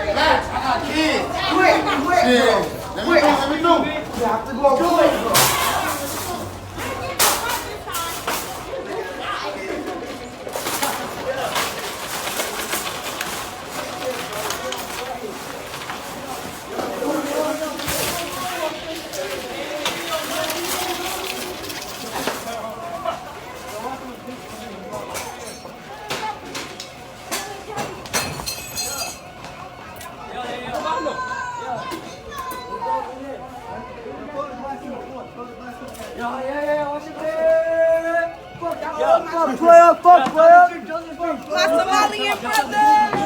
Relax, I got kids. Quick, quick, Yeah. bro. Let me through, let me through. You have to go quick, bro. Fuck 12, fuck 12. My Somalian brother.